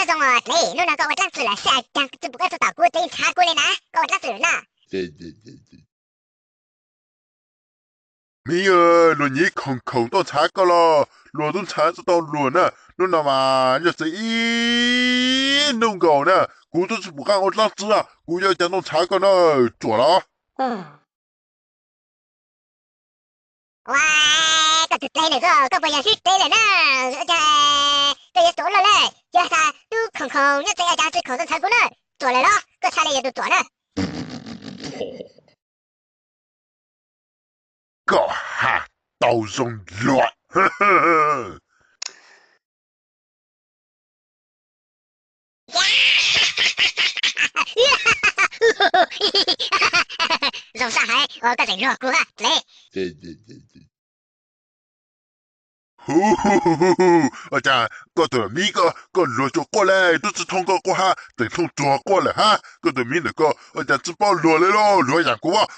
Zoo os dlev, hnub no koj ua dlaab tsi lawm xwb, caag tsi pum koj txug tom kuv dlev ntshav kuv le na, koj ua dlaab tsi lawm na. Miv, luag nyiam khoom khoom tuaj ntshav koj los luag tub ntshav tsi tau luag na. Hnub no mas yog txawm ib hnub nkaus na, kuv tub tsi pum qaab ua dlaab tsi, kuv yuav caag tuaj ntshav koj na, ruam los. Ua, koj tug dlev ntawm koj, koj puas yog sib dlev lawm na? Koj yuav ruam luaj le, yog tas tub khoom khoom nyob tsev ua caag tsi khoom tuaj ntshav kuv na, ruam lawm los, koj txhaj le yog tug ruam na. Koj has tau zoo luag. Zoo sab heev uas koj tseem luag kuv hab dlev. Ua cas koj tug miv koj, koj luag tsuas quaj le, tub tsi thooj koj quaj hab, tseem thooj tsuag quaj lawm hab. Koj tug miv ntawm koj ua cas tsi paub luag le los, luag yaam kuv as.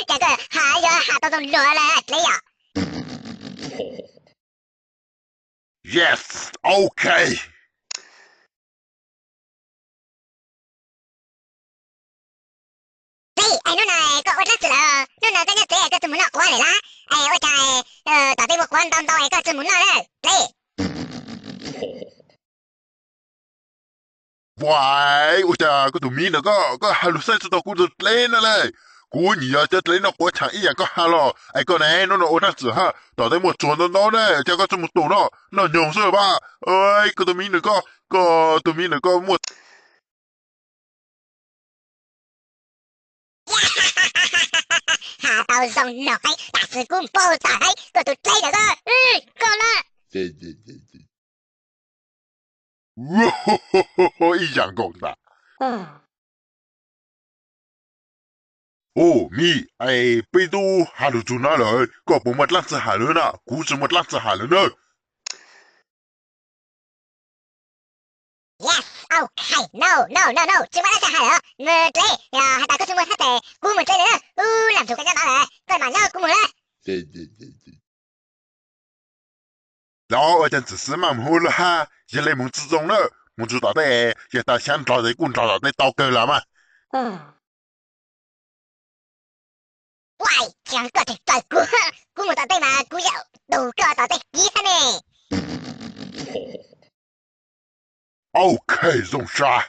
Cas koj has yuav has tau zoo luag le dlev yom? Yes, ok. Dlev, es hnub no koj ua dlaab tsi lawm? Hnub no koj nyob tsev koj tsi mus noj quav lawm lab? Es ua cas tom tej muaj quav ntau ntau es koj tsi mus noj lawm dlev? Puas, ua cas koj tus miv ntawm koj, koj has lus saib tsi tau kuv tus dlev no le? Kuv nyuam yog cov dlev noj quav tshaaj ib yaam koj has los. Es koj ne, hnub no ua dlaab tsi hab? Tom tej muaj tsuag ntau ntau ne, cas koj tsi mus tum noj, noj nyoog xwb pab. Koj tus miv ntawm koj, koj tus miv ntawm koj muaj Has tau zoo no heev, tab sis kuv paub tag heev koj tus dlev ntawm koj, koj na. Ib yaam nkaus ntag. Ub, miv, es peb tub has lug txug no lawm, koj puas muaj dlaab tsi has lawm na? Kuv tsi muaj dlaab tsi has lawm na. Yes, ok, no, no, no, no, tsi muaj dlaab tsi has lawm. Dlev, has tas koj tsi muaj hab tes kuv mus dlev lawm na. Ub, lam txug koj nyob tod lawm, koj mam nyob kuv mus na. Los ua cas ntxim xwb maj mus ua luaj hab, yog le mus tsi zoo na, mus txug tom tej, yog tas xyaav nrog tes kuj nrog tom tej tau kawg los mas. Ua, tseem koj tseem tawm kuv, kuv mus tom tej mas kuv yuav tus koj tom tej kiv hab ne. Ok, zoo sab.